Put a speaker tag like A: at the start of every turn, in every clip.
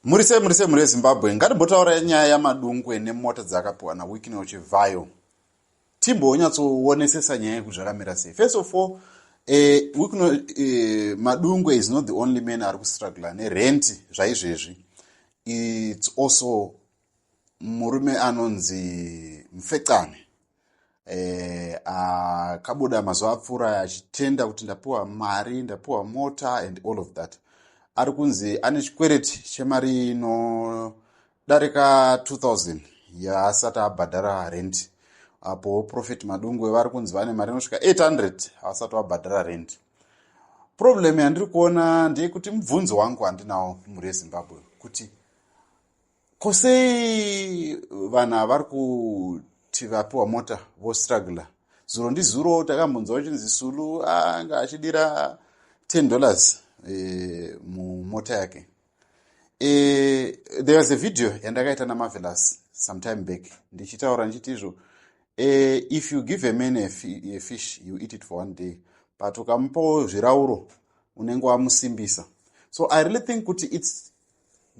A: Muri sei, muri sei, muri Zimbabwe? Ngatimbotaura nyaya yaMadungwe nemota dzakapiwa naWicknell Chivhayo. Timbonyatsoonesesa nyaya yekuti zvakamira sei. First of all, Wicknell Madungwe is not the only man ari kustruggla nerent zvaizvezvi. It's also murume anonzi Mfecane, akabuda mazuva apfuura achitenda kuti ndapiwa mari, ndapiwa mota and all of that. Ari kunzi ane chikwereti chemari inodarika 2000 yaasati abhadhara rent. Apo Prophet Madungwe vari kunzi vane mari inosvika 800 havasati vabhadhara rent. Problem yandiri kuona ndeyekuti, mubvunzo wangu handinawo, mhuri yeZimbabwe, kuti kosei vanhu havari kuti vapiwa mota vostruggla? Zuro ndizuro takambonzwa uchinzi Sulu anga achidira $10 mumota yake. There was a video yandakaita naMarvelous sometime back ndichitaura ndichiti izvo, if you give a man a fish, you eat it for one day, but ukamupawo zvirauro unenge wamusimbisa. So I really think kuti it's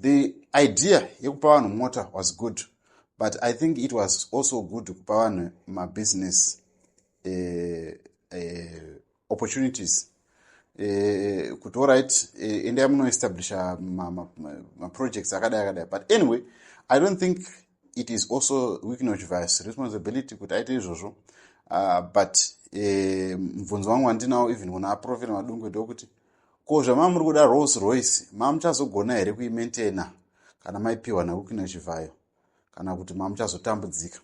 A: the idea yekupa vanhu mota was good, but I think it was also good kupa vanhu mabusiness opportunities, kuti alright, endai munoestablisha maprojects akadai akadai. But anyway, I don't think it is also Wicknell Chivhayo's responsibility kuti aite izvozvo. But mubvunzo wangu wandinawo even kuna Prophet Madungwe ndokuti, ko zvama muri kuda Rolls Royce, mamuchazogona here kuimaintaina kana maipiwa naWicknell Chivhayo, kana kuti mamuchazotambudzika?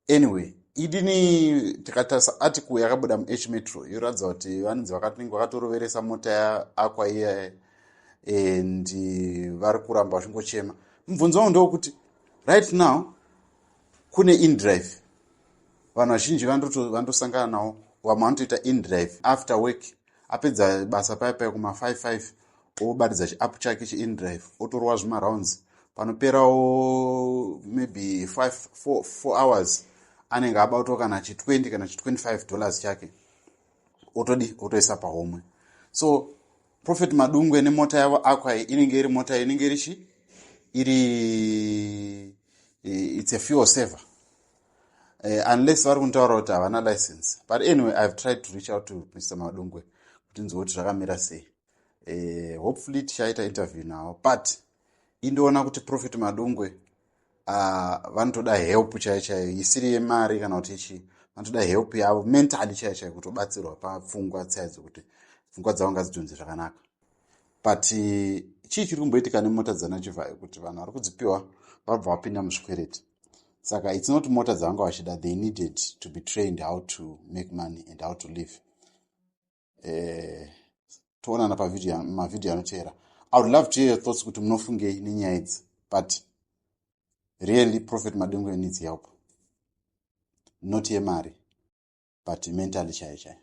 A: Anyway, idini tikatarisa article yakabuda muH Metro yoratidza kuti vanonzi vakatoroveresa mota yaAqua iya and vari kuramba vachingochema. Mubvunzo wangu ndewokuti right now kune indrive, vanhu vazhinji vandosangana navo, vamwe vanotoita indrive after work. Apedza basa paya paya kuma55, obatidza chiapp chake cheindrive, otorwa zvimarounds. Panoperawo maybe 5 4 hours, anenge abatwa kana chi20 kana chi$25 chake, otodi otoisa pahomwe. So Prophet Madungwe nemota yavo Aqua inenge iri mota inenge iri chi iri, it's a fuel saver, unless vari kuntaura kuti havana license. But anyway, I have tried to reach out to Mr Madungwe kuti nzwe kuti zvakamira sei. Hopefully tichaita interview navo, but indoona kuti Prophet Madungwe vanotoda help chaiyo chaiyo, isiri yemari kana kuti ichi. Vanotoda help yavo mentally chaiyo chaiyo, kutobatsirwa papfungwa tsaidzo, kuti pfungwa dzavo ngadzidhonze zvakanaka. But chii chiri kumboitika nemota dzanaChivhayo, kuti vanhu vari kudzipiwa vabva vapinda muzvikwereti? Saka it's not mota dzavanga vachida. They needed to be trained how to make money and how to live. Toonana pamavhidhiyo anoteera. I would love to hear your thoughts kuti munofungei nenyaya idzi. But really, Prophet Madungwe needs help, not yemari but mentally chaiyo chaiyo.